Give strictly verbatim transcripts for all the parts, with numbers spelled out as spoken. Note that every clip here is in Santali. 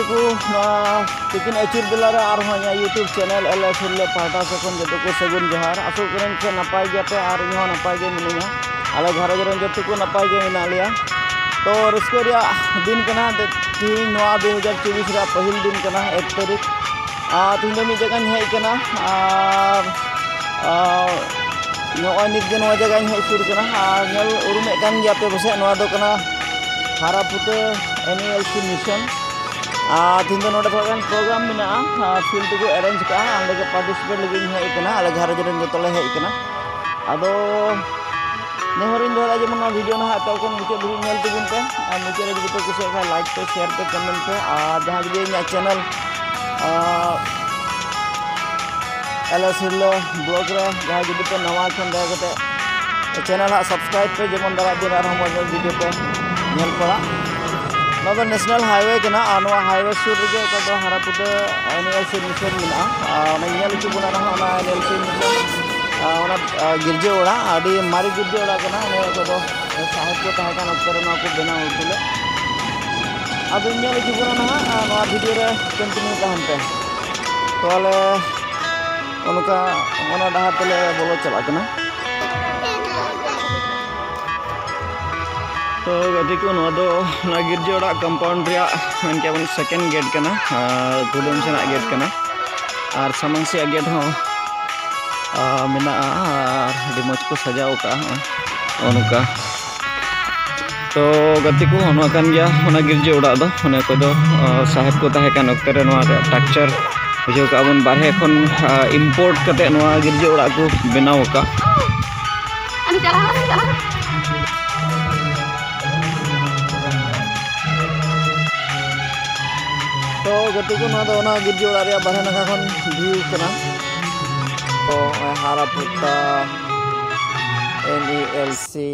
ᱠᱚ ᱱᱚᱣᱟ ᱛᱤᱠᱤᱱ ᱟᱹᱪᱩᱨ ᱵᱮᱞᱟ ᱨᱮ ᱟᱨᱦᱚᱸ ᱤᱧᱟᱹᱜ YouTube channel ᱮᱞ ᱮᱥ ᱦᱤᱨᱞᱟᱹ ᱯᱟᱦᱴᱟ ᱥᱮᱫ ᱠᱷᱚᱱ ᱡᱚᱛᱚ ᱠᱚ ᱥᱟᱹᱜᱩᱱ ᱡᱚᱦᱟᱨ᱾ ᱟᱥᱚᱜ ᱠᱟᱹᱱᱟᱹᱧ ᱯᱮ ᱱᱟᱯᱟᱭ ᱜᱮᱭᱟᱯᱮ ᱟᱨ ᱤᱧ ᱦᱚᱸ ᱱᱟᱯᱟᱭ ᱜᱮ ᱢᱤᱱᱟᱹᱧᱟ᱾ ᱟᱞᱮ ᱜᱷᱟᱨᱚᱸᱡᱽ ᱨᱮᱱ ᱡᱚᱛᱚ ᱠᱚ ᱱᱟᱯᱟᱭ ᱜᱮ ᱢᱮᱱᱟᱜ ᱞᱮᱭᱟ᱾ ᱛᱚ ᱨᱟᱹᱥᱠᱟᱹ ᱨᱮᱭᱟᱜ ᱫᱤᱱ ᱠᱟᱱᱟ, ᱛᱮᱦᱮᱧ ᱱᱚᱣᱟ ᱫᱩ ᱦᱟᱡᱟᱨ ᱪᱚᱵᱵᱤᱥ ᱨᱮᱭᱟᱜ ᱯᱟᱹᱦᱤᱞ ᱫᱤᱱ ᱠᱟᱱᱟ, ᱮᱠ ᱛᱟᱹᱨᱤᱠᱷ᱾ ᱟᱨ ᱛᱮᱦᱮᱧ ᱫᱚ ᱢᱤᱫ ᱡᱟᱭᱜᱟᱧ ᱦᱮᱡ ᱠᱟᱱᱟ ᱟᱨ ᱟᱨ ᱱᱚᱜᱼᱚᱭ ᱱᱤᱛ ᱜᱮ ᱱᱚᱣᱟ ᱡᱟᱭᱜᱟᱧ ᱦᱮᱡ ᱥᱩᱨ ᱠᱟᱱᱟ ᱟᱨ ᱧᱮᱞ ᱩᱨᱩᱢᱮᱫ ᱠᱟᱱ ᱜᱮᱭᱟ ᱯᱮ ᱯᱟᱥᱮᱡ, ᱱᱚᱣᱟ ᱫᱚ ᱠᱟᱱᱟ ᱦᱟᱨᱟᱯᱩᱛᱟᱹ N I L C mission᱾ ᱟᱨ ᱛᱮᱦᱮᱧ ᱫᱚ ᱱᱚᱰᱮ ᱛᱷᱚᱲᱟ ᱜᱟᱱ program ᱢᱮᱱᱟᱜᱼᱟ, ᱟᱨ field ᱠᱚ arrange ᱠᱟᱜᱼᱟ, ᱚᱸᱰᱮ ᱜᱮ participate ᱞᱟᱹᱜᱤᱫ ᱤᱧ ᱦᱮᱡ ᱟᱠᱟᱱᱟ᱾ ᱟᱞᱮ ᱜᱷᱟᱨᱚᱸᱡᱽ ᱨᱮᱱ ᱡᱚᱛᱚ ᱞᱮ ᱦᱮᱡ ᱟᱠᱟᱱᱟ᱾ ᱟᱫᱚ ᱱᱮᱦᱚᱨᱤᱧ ᱫᱚᱦᱚᱭᱟ ᱡᱮᱢᱚᱱ ᱱᱚᱣᱟ video ᱱᱟᱦᱟᱜ ᱮᱛᱚᱦᱚᱵ ᱠᱷᱚᱱ ᱢᱩᱪᱟᱹᱫ ᱫᱷᱟᱹᱵᱤᱡ ᱧᱮᱞ ᱛᱟᱵᱚᱱ ᱯᱮ, ᱟᱨ ᱢᱩᱪᱟᱹᱫ ᱨᱮ ᱡᱩᱫᱤ ᱯᱮ ᱠᱩᱥᱤᱭᱟᱜ ᱠᱷᱟᱱ like ᱯᱮ, share ᱯᱮ, comment ᱯᱮ, ᱟᱨ ᱡᱟᱦᱟᱸ ᱡᱩᱫᱤ ᱤᱧᱟᱹᱜ channel ᱟᱨ ᱮᱞ ᱮᱥ ᱦᱤᱨᱞᱟᱹ vlog ᱨᱮ ᱡᱟᱦᱟᱸᱭ ᱡᱩᱫᱤ ᱯᱮ ᱱᱟᱣᱟ ᱠᱷᱟᱱ ᱫᱟᱭᱟ ᱠᱟᱛᱮ channel ᱦᱟᱸᱜ subscribe ᱯᱮ, ᱡᱮᱢᱚᱱ ᱫᱟᱨᱟᱭ ᱫᱤᱱ ᱟᱨᱦᱚᱸ ᱢᱚᱡᱽ ᱢᱚᱡᱽ video ᱯᱮ ᱧᱮᱞ ᱠᱚᱣᱟ᱾ ᱱᱚᱣᱟ ᱫᱚ national highway ᱠᱟᱱᱟ ᱟᱨ ᱱᱚᱣᱟ highway ᱥᱩᱨ ᱨᱮᱜᱮ ᱚᱠᱟ ᱫᱚ ᱦᱟᱨᱟᱯᱩᱛᱟᱹ N I L C mission ᱢᱮᱱᱟᱜᱼᱟ᱾ ᱟᱨ ᱚᱱᱟ ᱧᱮᱞ ᱦᱚᱪᱚ ᱵᱚᱱᱟ ᱱᱟᱦᱟᱜ ᱚᱱᱟ ᱮᱱ ᱤ ᱮᱞ ᱥᱤ mission, ᱟᱨ ᱚᱱᱟ, ᱟᱨ ᱜᱤᱨᱡᱟᱹ ᱚᱲᱟᱜ, ᱟᱹᱰᱤ ᱢᱟᱨᱮ ᱜᱤᱨᱡᱟᱹ ᱚᱲᱟᱜ ᱠᱟᱱᱟ᱾ ᱚᱱᱮ ᱚᱠᱟ ᱫᱚ ᱥᱟᱦᱮᱵ ᱠᱚ ᱛᱟᱦᱮᱸ ᱠᱟᱱ ᱚᱠᱛᱚ ᱨᱮ ᱱᱚᱣᱟ ᱠᱚ ᱵᱮᱱᱟᱣ ᱦᱚᱪᱚ ᱞᱮᱫ᱾ ᱟᱫᱚᱧ ᱧᱮᱞ ᱦᱚᱪᱚ ᱵᱚᱱᱟ ᱱᱟᱦᱟᱜ, ᱟᱨ ᱱᱚᱣᱟ video ᱨᱮ continue ᱛᱟᱦᱮᱱ ᱯᱮ᱾ ᱛᱚ ᱟᱞᱮ ᱚᱱᱠᱟ ᱚᱱᱟ ᱰᱟᱦᱟᱨ ᱛᱮᱞᱮ ᱵᱚᱞᱚ ᱪᱟᱞᱟᱜ ᱠᱟᱱᱟ᱾ ᱛᱚ ᱜᱟᱛᱮ ᱠᱚ, ᱱᱚᱣᱟ ᱫᱚ ᱚᱱᱟ ᱜᱤᱨᱡᱟᱹ ᱚᱲᱟᱜ compound ᱨᱮᱭᱟᱜ ᱢᱮᱱ ᱠᱮᱭᱟ ᱵᱚᱱ second gate ᱠᱟᱱᱟ, ᱟᱨ ᱠᱩᱰᱟᱹᱢ ᱥᱮᱱᱟᱜ gate ᱠᱟᱱᱟ, ᱟᱨ ᱥᱟᱢᱟᱝ ᱥᱮᱭᱟᱜ gate ᱦᱚᱸ, ᱟᱨ ᱢᱮᱱᱟᱜᱼᱟ, ᱟᱨ ᱟᱹᱰᱤ ᱢᱚᱡᱽ ᱠᱚ ᱥᱟᱡᱟᱣ ᱟᱠᱟᱫᱼᱟ ᱱᱚᱜᱼᱚᱭ ᱱᱚᱜᱼᱚ ᱱᱚᱝᱠᱟ᱾ ᱛᱚ ᱜᱟᱛᱮ ᱠᱚ, ᱱᱚᱣᱟ ᱠᱟᱱ ᱜᱮᱭᱟ ᱚᱱᱟ ᱜᱤᱨᱡᱟᱹ ᱚᱲᱟᱜ ᱫᱚ, ᱚᱱᱮ ᱚᱠᱚᱭ ᱫᱚ, ᱟᱨ ᱥᱟᱦᱮᱵ ᱠᱚ ᱛᱟᱦᱮᱸ ᱠᱟᱱ ᱚᱠᱛᱮ ᱨᱮ ᱱᱚᱣᱟ ᱨᱮᱭᱟᱜ structure ᱵᱩᱡᱷᱟᱹᱣ ᱠᱟᱜᱼᱟ ᱵᱚᱱ, ᱵᱟᱨᱦᱮ ᱠᱷᱚᱱ, ᱟᱨ import ᱠᱟᱛᱮ ᱱᱚᱣᱟ ᱜᱤᱨᱡᱟᱹ ᱚᱲᱟᱜ ᱠᱚ ᱵᱮᱱᱟᱣ ᱟᱠᱟᱫ᱾ ᱛᱚ ᱜᱟᱛᱮ ᱠᱚ, ᱱᱚᱣᱟ ᱫᱚ ᱚᱱᱟ ᱜᱤᱨᱡᱟᱹ ᱚᱲᱟᱜ ᱨᱮᱭᱟᱜ ᱵᱟᱨᱦᱮ ᱱᱟᱠᱷᱟ ᱠᱷᱚᱱ view ᱠᱟᱱᱟ᱾ ᱛᱚ ᱱᱚᱜᱼᱚᱭ ᱦᱟᱨᱟᱯᱩᱛᱟ ᱮᱱ ᱤ ᱮᱞ ᱥᱤ᱾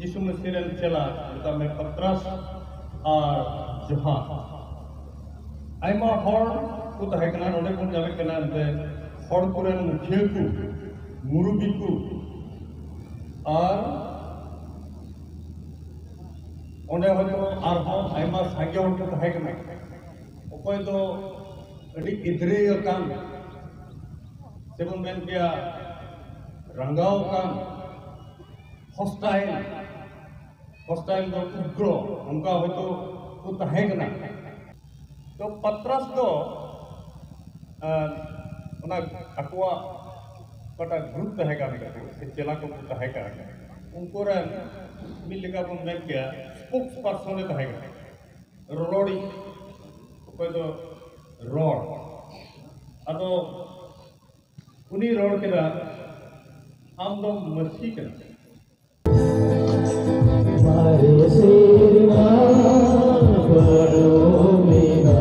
ᱡᱤᱥᱩ ᱢᱟᱹᱥᱤ ᱨᱮᱱ ᱪᱮᱞᱟ, ᱢᱮᱛᱟᱜ ᱢᱮ ᱯᱟᱛᱨᱟᱥ ᱟᱨ ᱡᱚᱦᱟᱱ᱾ ᱟᱭᱢᱟ ᱦᱚᱲ ᱠᱚ ᱛᱟᱦᱮᱸ ᱠᱟᱱᱟ, ᱱᱚᱰᱮ ᱵᱚᱱ ᱧᱟᱢᱮᱫ ᱠᱟᱱᱟ ᱮᱱᱛᱮ ᱦᱚᱲ ᱠᱚᱨᱮᱱ ᱢᱩᱠᱷᱤᱭᱟᱹ ᱠᱚ, ᱢᱩᱨᱩᱵᱤ ᱠᱚ, ᱟᱨ ᱚᱸᱰᱮ ᱦᱚᱭᱛᱳ ᱟᱨᱦᱚᱸ ᱟᱭᱢᱟ ᱥᱟᱸᱜᱮ ᱦᱚᱲ ᱠᱚ ᱛᱟᱦᱮᱸ ᱠᱟᱱᱟ᱾ ᱚᱠᱚᱭ ᱫᱚ ᱟᱹᱰᱤ ᱜᱤᱫᱽᱨᱟᱹ ᱟᱠᱟᱱ, ᱥᱮᱵᱚᱱ ᱢᱮᱱ ᱠᱮᱭᱟ ᱨᱟᱸᱜᱟᱣ ᱟᱠᱟᱱ, hostile, hostile ᱫᱚ ᱩᱜᱽᱨᱚ, ᱚᱱᱠᱟ ᱦᱚᱭᱛᱳ ᱠᱚ ᱛᱟᱦᱮᱸ ᱠᱟᱱᱟ᱾ ᱛᱚ ᱯᱟᱛᱨᱟᱥ ᱫᱚ ᱟᱨ ᱚᱱᱟ ᱟᱠᱚᱣᱟᱜ ᱚᱠᱟᱴᱟᱜ ᱜᱨᱩᱯ ᱛᱟᱦᱮᱸ ᱠᱟᱱ ᱛᱟᱠᱚ ᱥᱮ ᱪᱮᱞᱟ ᱠᱚᱠᱚ ᱛᱟᱦᱮᱸ ᱠᱟᱱ, ᱩᱱᱠᱩ ᱨᱮᱱ ᱢᱤᱫ ᱞᱮᱠᱟ ᱵᱚᱱ ᱢᱮᱱ ᱠᱮᱭᱟ ᱥᱯᱳᱠᱥ ᱯᱟᱨᱥᱚᱱ ᱮ ᱛᱟᱦᱮᱸ ᱠᱟᱱᱟ, ᱨᱚᱲᱤᱡ, ᱚᱠᱚᱭ ᱫᱚ ᱨᱚᱲ᱾ ᱟᱫᱚ ᱩᱱᱤ ᱨᱚᱲ ᱠᱮᱫᱟ, "ᱟᱢ ᱫᱚ ᱢᱟᱹᱥᱤ ᱠᱟᱱᱟ᱾" ᱢᱟᱨᱮ ᱥᱮᱨᱢᱟ ᱯᱟᱨᱚᱢᱮᱱᱟ,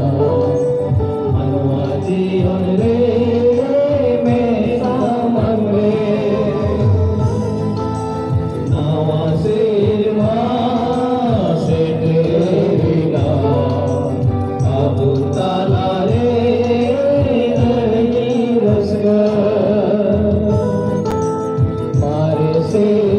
ᱢᱟᱱᱣᱟ ᱡᱤᱭᱚᱱ ᱨᱮ ᱢᱮᱫ ᱥᱟᱢᱟᱝ ᱨᱮ ᱱᱟᱣᱟ ᱥᱮᱨᱢᱟ ᱥᱮᱴᱮᱨᱮᱱᱟ᱾ ᱟᱵᱚ ᱛᱟᱞᱟᱨᱮ ᱟᱹᱰᱤ ᱨᱟᱹᱥᱠᱟᱹ᱾ ᱢᱟᱨᱮ ᱥᱮᱨᱢᱟ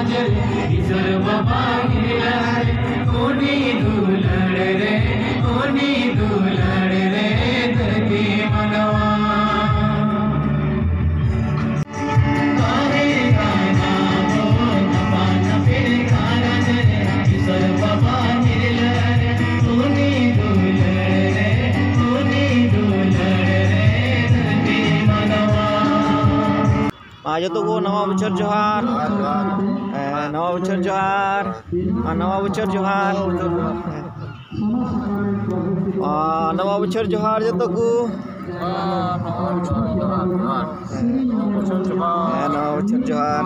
ईश्वर बाबा गिरला रे, कोनी दुलड़ रे, कोनी दुलड़ रे, धरती मनवा। ᱢᱟ ᱡᱚᱛᱚ ᱠᱚ ᱱᱟᱣᱟ ᱵᱚᱪᱷᱚᱨ ᱡᱚᱦᱟᱨ᱾ ᱦᱮᱸ, ᱱᱟᱣᱟ ᱵᱚᱪᱷᱚᱨ ᱡᱚᱦᱟᱨ᱾ ᱟᱨ ᱱᱟᱣᱟ ᱵᱚᱪᱷᱚᱨ ᱡᱚᱦᱟᱨ᱾ ᱟᱨ ᱱᱟᱣᱟ ᱵᱚᱪᱷᱚᱨ ᱡᱚᱦᱟᱨ ᱡᱚᱛᱚ ᱠᱚ᱾ ᱦᱮᱸ, ᱱᱟᱣᱟ ᱵᱚᱪᱷᱚᱨ ᱡᱚᱦᱟᱨ᱾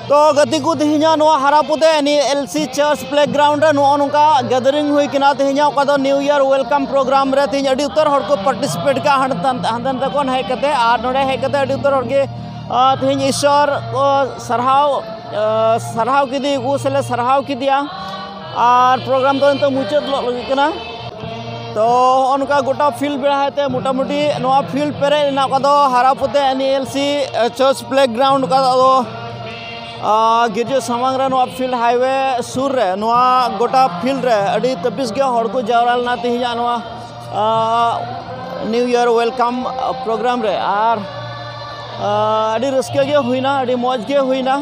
ᱛᱚ ᱜᱟᱛᱮ ᱠᱚ, ᱛᱮᱦᱮᱧᱟᱜ ᱱᱚᱣᱟ ᱦᱟᱨᱟᱯᱩᱛᱮ ᱮᱱ ᱮ ᱮᱞ ᱥᱤ church playground ᱨᱮ ᱱᱚᱜᱼᱚ ᱱᱚᱝᱠᱟ gathering ᱦᱩᱭ ᱠᱟᱱᱟ ᱛᱮᱦᱮᱧᱟᱜ, ᱚᱠᱟ ᱫᱚ new year welcome program ᱨᱮ ᱛᱮᱦᱮᱧ ᱟᱹᱰᱤ ᱩᱛᱟᱹᱨ ᱦᱚᱲ ᱠᱚ participate ᱠᱟᱜᱼᱟ, ᱦᱟᱱᱛᱮ ᱦᱟᱱᱛᱮ ᱱᱟᱛᱮ ᱠᱷᱚᱱ ᱦᱮᱡ ᱠᱟᱛᱮ᱾ ᱟᱨ ᱱᱚᱰᱮ ᱦᱮᱡ ᱠᱟᱛᱮ ᱟᱹᱰᱤ ᱩᱛᱟᱹᱨ ᱦᱚᱲ ᱜᱮ, ᱟᱨ ᱛᱮᱦᱮᱧ ᱤᱥᱥᱚᱨ ᱠᱚ ᱥᱟᱨᱦᱟᱣ, ᱟᱨ ᱥᱟᱨᱦᱟᱣ ᱠᱮᱫᱮᱭᱟᱠᱚ ᱥᱮᱞᱮ ᱥᱟᱨᱦᱟᱣ ᱠᱮᱫᱮᱭᱟ᱾ ᱟᱨ program ᱫᱚ ᱱᱤᱛᱚᱜ ᱢᱩᱪᱟᱹᱫ ᱞᱟᱹᱜᱤᱫ ᱠᱟᱱᱟ᱾ ᱛᱚ ᱦᱚᱸᱜᱼᱚ ᱱᱚᱝᱠᱟ ᱜᱚᱴᱟ field ᱵᱮᱲᱦᱟᱭ ᱛᱮ ᱢᱚᱴᱟᱢᱩᱴᱤ ᱱᱚᱣᱟ field ᱯᱮᱨᱮᱡ ᱞᱮᱱᱟ, ᱚᱠᱟ ᱫᱚ ᱦᱟᱨᱟᱯᱩᱛᱮ ᱮᱱ ᱮ ᱮᱞ ᱥᱤ church playground, ᱚᱠᱟ ᱫᱚ ᱟᱫᱚ, ᱟᱨ ᱜᱤᱨᱡᱟᱹ ᱥᱟᱢᱟᱝ ᱨᱮ ᱱᱚᱣᱟ field highway ᱥᱩᱨ ᱨᱮ ᱱᱚᱣᱟ ᱜᱚᱴᱟ field ᱨᱮ ᱟᱹᱰᱤ ᱛᱟᱹᱯᱤᱥ ᱜᱮ ᱦᱚᱲ ᱠᱚ ᱡᱟᱣᱨᱟ ᱞᱮᱱᱟ ᱛᱮᱦᱮᱧᱟᱜ ᱱᱚᱣᱟ, ᱟᱨ new year welcome program ᱨᱮ᱾ ᱟᱨ, ᱟᱨ ᱟᱹᱰᱤ ᱨᱟᱹᱥᱠᱟᱹ ᱜᱮ ᱦᱩᱭᱱᱟ, ᱟᱹᱰᱤ ᱢᱚᱡᱽ ᱜᱮ ᱦᱩᱭᱱᱟ᱾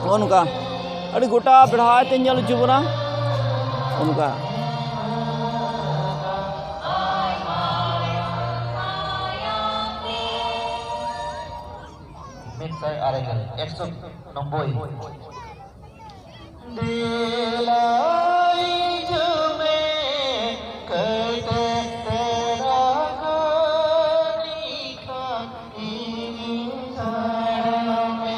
ᱱᱚᱜᱼᱚ ᱱᱚᱝᱠᱟ ᱟᱹᱰᱤ ᱜᱚᱴᱟ ᱵᱮᱲᱦᱟᱭ ᱛᱮ ᱧᱮᱞ ᱦᱚᱪᱚ ᱵᱚᱱᱟ᱾ ᱱᱚᱜᱼᱚ ᱱᱚᱝᱠᱟ ᱢᱤᱫ ᱥᱟᱭ ᱟᱨᱮ ᱜᱮᱞ, ᱮᱠᱥᱚ ᱱᱚᱵᱵᱳᱭ᱾ ᱫᱮᱞᱟᱭ ᱡᱚᱢᱮ ᱠᱟᱹᱭᱛᱮ ᱛᱮᱨᱟ ᱠᱟᱹᱱᱤ ᱠᱷᱟᱱ ᱤᱧ ᱛᱟᱲᱟᱢᱮ᱾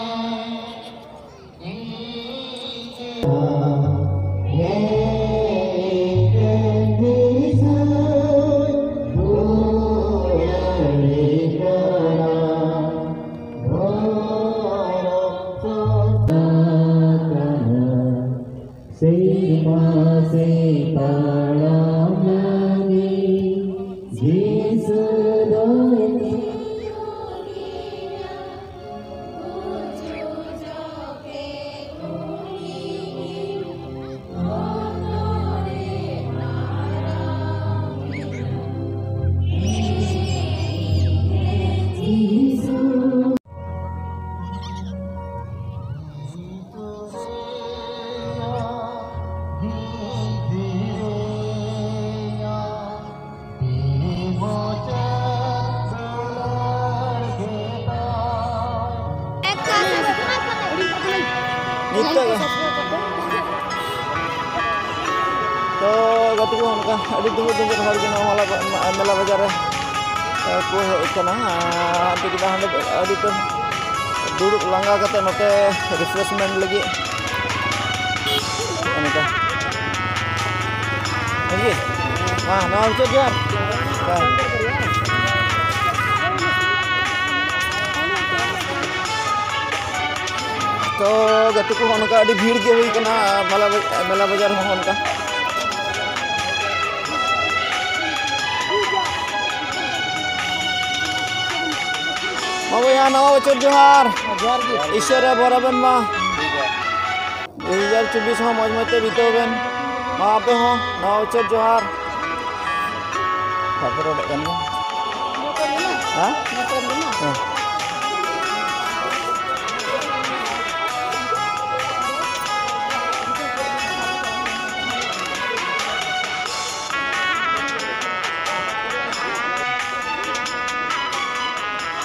ᱥᱮᱨᱢᱟ ᱥᱮ ᱛᱟᱲᱟᱢ ᱞᱟᱹᱜᱤᱫ ᱡᱤᱥᱩ ᱫᱚᱭ ᱱᱤᱛᱚᱜ ᱛᱚ ᱜᱟᱛᱮ ᱠᱚ, ᱚᱱᱠᱟ ᱟᱹᱰᱤ ᱫᱩᱢᱩᱫ ᱫᱩᱢᱩᱫ ᱦᱚᱲ ᱜᱮ ᱱᱚᱣᱟ ᱢᱟᱞᱟ ᱵᱟ-, ᱢᱮᱞᱟ ᱵᱟᱡᱟᱨ ᱨᱮ, ᱮ, ᱠᱚ ᱦᱮᱡ ᱟᱠᱟᱱᱟ᱾ ᱟᱨ ᱟᱹᱰᱤ ᱠᱚ ᱦᱟᱸᱰᱮ ᱟᱹᱰᱤ ᱠᱚ ᱫᱩᱲᱩᱵ ᱞᱟᱸᱜᱟ ᱠᱟᱛᱮ ᱱᱚᱛᱮ refreshment ᱞᱟᱹᱜᱤᱫ᱾ ᱚᱱᱠᱟ᱾ ᱢᱟᱺᱡᱷᱤ, ᱢᱟ, ᱱᱚᱣᱟ ᱢᱩᱪᱟᱹᱫ ᱡᱚᱦᱟᱨ᱾ ᱦᱮᱸ᱾ ᱛᱚ, ᱜᱟᱛᱮ ᱠᱚ, ᱦᱚᱸᱜᱼᱚ ᱱᱚᱝᱠᱟ ᱟᱹᱰᱤ ᱵᱷᱤᱲ ᱜᱮ ᱦᱩᱭ ᱠᱟᱱᱟ ᱢᱮᱞᱟ ᱵᱟ-, ᱢᱮᱞᱟ ᱵᱟᱡᱟᱨ ᱦᱚᱸ ᱚᱱᱠᱟ᱾ ᱢᱟ ᱵᱚᱭᱦᱟ, ᱱᱟᱣᱟ ᱵᱚᱪᱷᱚᱨ ᱡᱚᱦᱟᱨ᱾ ᱡᱚᱦᱟᱨ ᱜᱮ᱾ ᱤᱥᱚᱨ ᱮ ᱵᱚᱨ ᱟᱵᱮᱱ ᱢᱟ᱾ ᱫᱩ ᱦᱟᱡᱟᱨ ᱪᱚᱵᱵᱤᱥ ᱦᱚᱸ ᱢᱚᱡᱽ ᱢᱚᱡᱽ ᱛᱮ ᱵᱤᱛᱟᱹᱣ ᱵᱮᱱ᱾ ᱢᱟ ᱟᱯᱮ ᱦᱚᱸ ᱱᱟᱣᱟ ᱵᱚᱪᱷᱚᱨ ᱡᱚᱦᱟᱨ᱾ ᱵᱟᱯᱮ ᱨᱚᱲᱮᱫ ᱠᱟᱱ ᱫᱚ? ᱦᱮᱸ? ᱦᱮᱸ᱾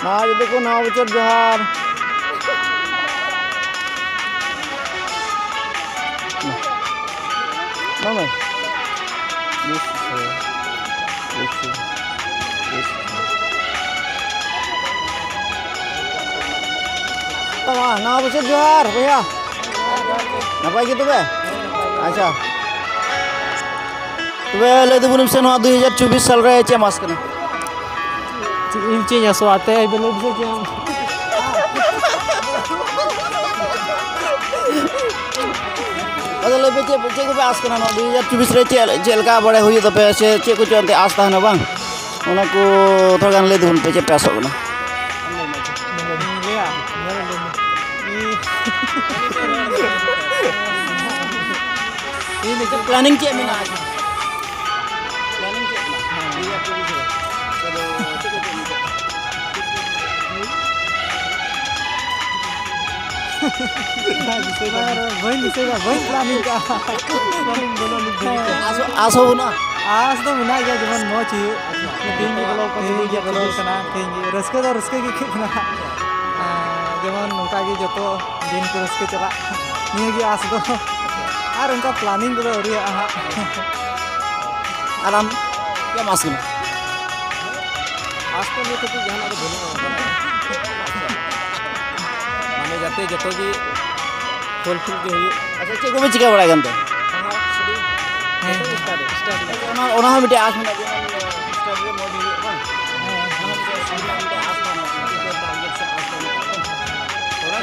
ᱢᱟ ᱡᱚᱛᱚ ᱠᱚ ᱱᱟᱣᱟ ᱵᱚᱪᱷᱚᱨ ᱡᱚᱦᱟᱨ᱾ ᱵᱟᱝ ᱵᱷᱟᱭ? ᱵᱮᱥ, ᱦᱳᱭ᱾ ᱵᱮᱥ, ᱵᱮᱥ᱾ ᱢᱟ, ᱱᱟᱣᱟ ᱵᱚᱪᱷᱚᱨ ᱡᱚᱦᱟᱨ ᱵᱚᱭᱦᱟ᱾ ᱱᱟᱯᱟᱭ ᱜᱮ ᱛᱚᱵᱮ? ᱟᱪᱪᱷᱟ, ᱛᱚᱵᱮ ᱞᱟᱹᱭ ᱛᱟᱵᱚᱱ ᱢᱮᱥᱮ, ᱱᱚᱣᱟ ᱫᱩᱭ ᱦᱟᱡᱟᱨ ᱪᱚᱵᱵᱤᱥ ᱥᱟᱞ ᱨᱮ ᱪᱮᱫ ᱮᱢ ᱟᱸᱥ ᱠᱟᱱᱟ? ᱪᱮᱫ ᱤᱧ, ᱪᱮᱫ ᱤᱧ ᱟᱸᱥᱚᱜᱼᱟ? ᱟᱛᱮ ᱟᱭ ᱵᱮᱞᱮ ᱵᱩᱡᱷᱟᱹᱣ ᱠᱮᱜᱼᱟᱢ᱾ ᱟᱫᱚ ᱞᱟᱹᱭ ᱯᱮ, ᱪᱮᱫ, ᱪᱮᱫ ᱠᱚᱯᱮ ᱟᱸᱥ ᱠᱟᱱᱟ ᱱᱚᱣᱟ ᱫᱩᱭ ᱦᱟᱡᱟᱨ ᱪᱚᱵᱵᱤᱥ ᱨᱮ? ᱪᱮᱫ, ᱪᱮᱫ ᱞᱮᱠᱟ ᱵᱟᱲᱮ ᱦᱩᱭᱩᱜ ᱛᱟᱯᱮᱭᱟ, ᱥᱮ ᱪᱮᱫ ᱠᱚᱪᱚ ᱚᱱᱛᱮ ᱟᱸᱥ ᱛᱟᱦᱮᱱᱟ ᱵᱟᱝ? ᱚᱱᱟ ᱠᱚ ᱛᱷᱚᱲᱟ ᱜᱟᱱ ᱞᱟᱹᱭ ᱛᱟᱵᱚᱱ ᱯᱮ, ᱪᱮᱫ ᱯᱮ ᱟᱸᱥᱚᱜ ᱠᱟᱱᱟ? ᱤᱧ ᱫᱚ ᱪᱮᱫ planning ᱪᱮᱫ ᱢᱮᱱᱟᱜᱼᱟ? Planning ᱪᱮᱫ ᱢᱮᱱᱟᱜᱼᱟ? ᱱᱤᱭᱟᱹ ᱟᱹᱛᱩ ᱜᱤᱫᱽᱨᱟᱹ᱾ ᱪᱚᱞᱚ, ᱪᱮᱫ ᱠᱚ ᱪᱮᱫ ᱢᱮᱱᱟᱜᱼᱟ? ᱵᱟᱹᱧ ᱫᱤᱥᱟᱹᱭᱮᱫᱟ, ᱵᱟᱹᱧ planning ᱠᱟᱜᱼᱟ᱾ ᱟᱥ, ᱟᱥ ᱦᱚᱸ ᱵᱟᱹᱱᱩᱜᱼᱟ? ᱟᱥ ᱫᱚ ᱢᱮᱱᱟᱜ ᱜᱮᱭᱟ, ᱡᱮᱢᱚᱱ ᱢᱚᱡᱽ ᱦᱩᱭᱩᱜ᱾ ᱛᱮᱦᱮᱧ ᱜᱮ ᱵᱚᱞᱚ ᱠᱟᱱᱟ, ᱛᱮᱦᱮᱧ ᱜᱮ ᱵᱚᱞᱚ ᱠᱟᱱᱟ, ᱛᱮᱦᱮᱧ ᱜᱮ ᱨᱟᱹᱥᱠᱟᱹ ᱫᱚ ᱨᱟᱹᱥᱠᱟᱹ ᱜᱮ ᱟᱹᱭᱠᱟᱹᱜ ᱠᱟᱱᱟ᱾ ᱟᱨ ᱡᱮᱢᱚᱱ ᱱᱚᱝᱠᱟ ᱜᱮ ᱡᱚᱛᱚ ᱫᱤᱱ ᱠᱚ ᱨᱟᱹᱥᱠᱟᱹ ᱪᱟᱞᱟᱜ, ᱱᱤᱭᱟᱹ ᱜᱮ ᱟᱥ ᱫᱚ᱾ ᱟᱨ ᱚᱱᱠᱟ planning ᱠᱚᱫᱚ ᱟᱹᱣᱨᱤᱭᱟᱜᱼᱟ ᱦᱟᱸᱜ᱾ ᱟᱨ ᱟᱢ ᱪᱮᱫ ᱮᱢ ᱟᱸᱥ ᱠᱟᱱᱟ? ᱟᱸᱥ ᱫᱚ ᱱᱤᱭᱟᱹ ᱠᱷᱟᱹᱛᱤᱨ ᱡᱟᱦᱟᱱᱟᱜ ᱫᱚ ᱵᱟᱹᱱᱩᱜᱼᱟ᱾ ᱢᱟᱱᱮ ᱡᱟᱛᱮ ᱡᱚᱛᱚ ᱜᱮ fulfill ᱜᱮ ᱦᱩᱭᱩᱜ᱾ ᱟᱪᱪᱷᱟ, ᱪᱮᱫ ᱠᱚᱯᱮ ᱪᱤᱠᱟᱹ ᱵᱟᱲᱟᱭ ᱠᱟᱱ ᱛᱮ? ᱯᱟᱲᱦᱟᱜ ᱥᱴᱟᱰᱤ᱾ ᱦᱮᱸ᱾ ᱡᱚᱛᱚ ᱜᱮ ᱥᱴᱟᱰᱤ, ᱥᱴᱟᱰᱤ᱾ ᱚᱱᱟ, ᱚᱱᱟ ᱦᱚᱸ ᱢᱤᱫᱴᱮᱡ ᱟᱸᱥ ᱢᱮᱱᱟᱜᱼᱟ, ᱡᱮᱢᱚᱱ ᱥᱴᱟᱰᱤ ᱨᱮ ᱢᱚᱡᱽ ᱦᱩᱭᱩᱜ, ᱵᱟᱝ? ᱦᱮᱸ᱾ ᱚᱱᱟ ᱦᱚᱸ ᱢᱤᱫᱴᱮᱡ ᱥᱴᱟᱰᱤ ᱨᱮᱱᱟᱜ ᱢᱤᱫᱴᱮᱡ ᱟᱸᱥ ᱢᱮᱱᱟᱜᱼᱟ, ᱢᱤᱫᱴᱮᱡ target ᱥᱮ ᱟᱸᱥ ᱢᱮᱱᱟᱜᱼᱟ᱾ ᱛᱷᱚᱲᱟ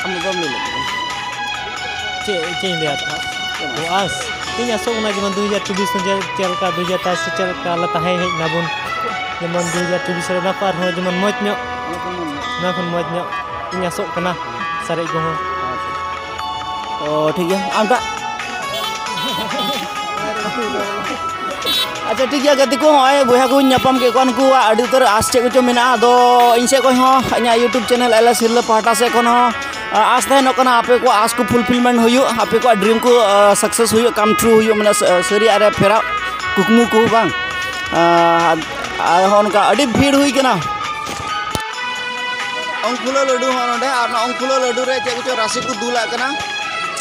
ᱟᱢ ᱵᱟᱢ ᱞᱟᱹᱭ ᱞᱮᱫ ᱛᱟᱵᱚᱱᱟ᱾ ᱪᱮᱫ, ᱪᱮᱫ ᱤᱧ ᱞᱟᱹᱭᱟ? ᱚ, ᱟᱸᱥ᱾ ᱤᱧ ᱟᱸᱥᱚᱜ ᱠᱟᱱᱟ ᱡᱮᱢᱚᱱ ᱫᱩ ᱦᱟᱡᱟᱨ ᱪᱚᱵᱵᱤᱥ ᱨᱮ ᱪᱮᱫ ᱞᱮᱠᱟ, ᱫᱩ ᱦᱟᱡᱟᱨ ᱛᱮᱭᱤᱥ ᱨᱮ ᱪᱮᱫ ᱞᱮᱠᱟ ᱞᱮ ᱛᱟᱦᱮᱸ ᱦᱮᱡ ᱱᱟᱵᱚᱱ, ᱡᱮᱢᱚᱱ ᱫᱩ ᱦᱟᱡᱟᱨ ᱪᱚᱵᱵᱤᱥ ᱨᱮ ᱚᱱᱟ ᱠᱚ ᱟᱨᱦᱚᱸ ᱡᱮᱢᱚᱱ ᱢᱚᱡᱽ ᱧᱚᱜ, ᱚᱱᱟ ᱠᱷᱚᱱ ᱢᱚᱡᱽ ᱧᱚᱜ ᱤᱧ ᱟᱸᱥᱚᱜ ᱠᱟᱱᱟ, ᱥᱟᱨᱮᱡ ᱠᱚᱦᱚᱸ᱾ ᱚ, ᱴᱷᱤᱠ ᱜᱮᱭᱟ, ᱟᱢᱴᱟᱜ᱾ ᱟᱪᱪᱷᱟ, ᱴᱷᱤᱠ ᱜᱮᱭᱟ ᱜᱟᱛᱮ ᱠᱚ, ᱱᱚᱜᱼᱚᱭ ᱵᱚᱭᱦᱟ ᱠᱚᱧ ᱧᱟᱯᱟᱢ ᱠᱮᱫ ᱠᱚᱣᱟ, ᱱᱩᱠᱩᱣᱟᱜ ᱟᱹᱰᱤ ᱩᱛᱟᱹᱨ ᱟᱸᱥ ᱪᱮᱫ ᱠᱚᱪᱚ ᱢᱮᱱᱟᱜᱼᱟ᱾ ᱟᱫᱚ ᱤᱧ ᱥᱮᱫ ᱠᱷᱚᱱ ᱦᱚᱸ, ᱤᱧᱟᱹᱜ YouTube channel ᱮᱞ ᱮᱥ ᱦᱤᱨᱞᱟᱹ ᱯᱟᱦᱴᱟ ᱥᱮᱫ ᱠᱷᱚᱱ ᱦᱚᱸ, ᱟ, ᱟᱸᱥ ᱛᱟᱦᱮᱱᱚᱜ ᱠᱟᱱᱟ, ᱟᱯᱮ ᱠᱚᱣᱟᱜ ᱟᱸᱥ ᱠᱚ fulfillment ᱦᱩᱭᱩᱜ, ᱟᱯᱮ ᱠᱚᱣᱟᱜ dream ᱠᱚ, ᱟ, success ᱦᱩᱭᱩᱜ, come true ᱦᱩᱭᱩᱜ, ᱢᱟᱱᱮ ᱥᱟ-, ᱥᱟᱹᱨᱤᱭᱟᱜ ᱨᱮ ᱯᱷᱮᱨᱟᱜ ᱠᱩᱠᱢᱩ ᱠᱚ, ᱵᱟᱝ? ᱟ, ᱟᱨ ᱦᱚᱸ ᱚᱱᱠᱟ ᱟᱹᱰᱤ ᱵᱷᱤᱲ ᱦᱩᱭ ᱠᱟᱱᱟ᱾ ᱚᱝᱠᱩᱞᱟᱹ ᱞᱟᱹᱰᱩ ᱦᱚᱸ ᱱᱚᱰᱮ, ᱟᱨ ᱚᱱᱟ ᱚᱝᱠᱩᱞᱟᱹ ᱞᱟᱹᱰᱩ ᱨᱮ ᱪᱮᱫ ᱠᱚᱪᱚ ᱨᱟᱥᱮ ᱠᱚ ᱫᱩᱞᱟᱜ ᱠᱟᱱᱟ᱾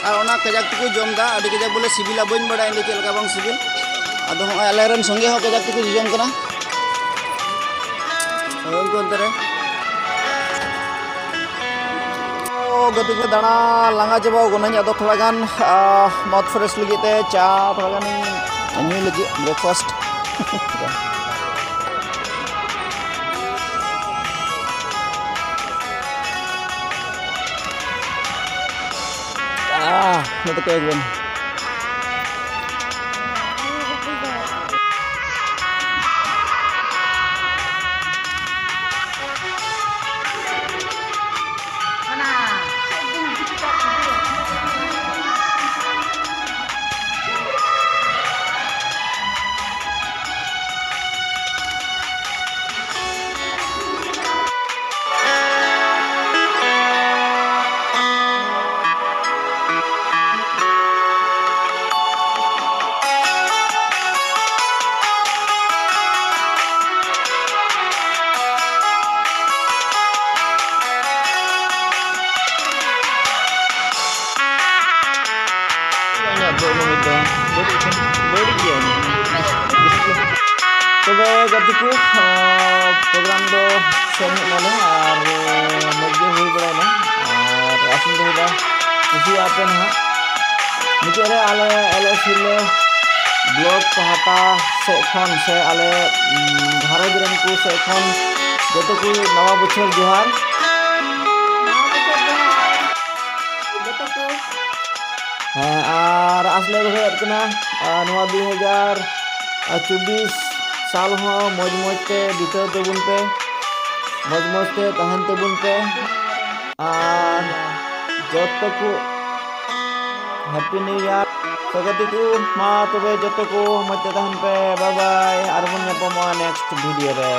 ᱟᱨ ᱚᱱᱟ ᱠᱟᱡᱟᱠ ᱛᱮᱠᱚ ᱡᱚᱢ ᱮᱫᱟ, ᱟᱹᱰᱤ ᱠᱟᱡᱟᱠ ᱵᱚᱞᱮ ᱥᱤᱵᱤᱞᱟ, ᱵᱟᱹᱧ ᱵᱟᱲᱟᱭᱟ ᱤᱧ ᱫᱚ ᱪᱮᱫ ᱞᱮᱠᱟ ᱵᱟᱝ ᱥᱤᱵᱤᱞ᱾ ᱟᱫᱚ ᱦᱚᱸᱜᱼᱚᱭ ᱟᱞᱮ ᱨᱮᱱ ᱥᱚᱸᱜᱮ ᱦᱚᱸ ᱠᱟᱡᱟᱠ ᱛᱮᱠᱚ ᱡᱚᱡᱚᱢ ᱠᱟᱱᱟ᱾ ᱦᱳᱭ, ᱩᱱᱠᱩ ᱚᱱᱛᱮ ᱨᱮ᱾ ᱚ, ᱜᱟᱛᱮ ᱠᱚ, ᱫᱟᱬᱟ ᱞᱟᱸᱜᱟ ᱪᱟᱵᱟᱣ ᱠᱟᱹᱱᱟᱹᱧ᱾ ᱟᱫᱚ ᱛᱷᱚᱲᱟ ᱜᱟᱱ, ᱟ, ᱢᱟᱣᱩᱛᱷ ᱯᱷᱨᱮᱥ ᱞᱟᱹᱜᱤᱫ ᱛᱮ ᱪᱟ ᱛᱷᱚᱲᱟ ᱜᱟᱱᱤᱧ ᱧᱩᱭ ᱞᱟᱹᱜᱤᱫ, ᱵᱨᱮᱠᱯᱷᱟᱥᱴ᱾ ᱟᱦ, ᱱᱚᱛᱮ ᱠᱚᱭᱚᱜ ᱵᱮᱱ᱾ ᱤᱧᱟᱹᱜ ᱫᱚ ᱱᱩᱭ ᱫᱚ ᱵᱟᱹᱲᱤᱡ ᱠᱟᱱᱟ, ᱵᱟᱹᱲᱤᱡ ᱜᱮᱭᱟ ᱩᱱᱤ᱾ ᱛᱚᱵᱮ ᱜᱟᱛᱮ ᱠᱚ, ᱟᱸ, ᱯᱨᱳᱜᱨᱟᱢ ᱫᱚ ᱥᱮᱱ ᱦᱮᱡ ᱱᱟᱞᱮ ᱟᱨ, ᱟᱸ, ᱢᱚᱡᱽ ᱜᱮ ᱦᱩᱭ ᱵᱟᱲᱟᱭᱱᱟ᱾ ᱟᱨ ᱟᱥᱤᱧ ᱫᱚᱦᱚᱭᱮᱫᱟ ᱠᱩᱥᱤᱭᱟᱜ ᱯᱮ ᱱᱟᱦᱟᱜ᱾ ᱢᱩᱪᱟᱹᱫ ᱨᱮ ᱟᱞᱮ ᱮᱞ ᱮᱥ ᱦᱤᱨᱞᱟᱹ ᱵᱞᱚᱜ ᱯᱟᱦᱴᱟ ᱥᱮᱫ ᱠᱷᱚᱱ ᱥᱮ ᱟᱞᱮ, ᱩᱸ, ᱜᱷᱟᱨᱚᱸᱡᱽ ᱨᱮᱱ ᱠᱚ ᱥᱮᱫ ᱠᱷᱚᱱ ᱡᱚᱛᱚ ᱠᱚ ᱱᱟᱣᱟ ᱵᱚᱪᱷᱚᱨ ᱡᱚᱦᱟᱨ᱾ ᱱᱟᱣᱟ ᱵᱚᱪᱷᱚᱨ ᱡᱚᱦᱟᱨ ᱡᱚᱛᱚ ᱠᱚ᱾ ᱦᱮᱸ, ᱟᱨ ᱟᱥ ᱞᱮ ᱫᱚᱦᱚᱭᱮᱫ ᱠᱟᱱᱟ, ᱟᱨ ᱱᱚᱣᱟ ᱫᱩ ᱦᱟᱡᱟᱨ ᱪᱚᱵᱵᱤᱥ ᱥᱟᱞ ᱦᱚᱸ ᱢᱚᱡᱽ ᱢᱚᱡᱽ ᱛᱮ ᱵᱤᱛᱟᱹᱣ ᱛᱟᱵᱚᱱ ᱯᱮ, ᱢᱚᱡᱽ ᱢᱚᱡᱽ ᱛᱮ ᱛᱟᱦᱮᱱ ᱛᱟᱵᱚᱱ ᱯᱮ, ᱟᱨ ᱡᱚᱛᱚ ᱠᱚ ᱦᱮᱯᱤ ᱱᱤᱭᱩ ᱤᱭᱟᱨ᱾ ᱛᱚ ᱜᱟᱛᱮ ᱠᱚ, ᱢᱟ ᱛᱚᱵᱮ ᱡᱚᱛᱚ ᱠᱚ ᱢᱚᱡᱽ ᱛᱮ ᱛᱟᱦᱮᱱ ᱯᱮ, ᱵᱟᱭ ᱵᱟᱭ, ᱟᱨᱵᱚᱱ ᱧᱟᱯᱟᱢᱚᱜᱼᱟ ᱱᱮᱠᱥᱴ ᱵᱷᱤᱰᱤᱭᱳ ᱨᱮ᱾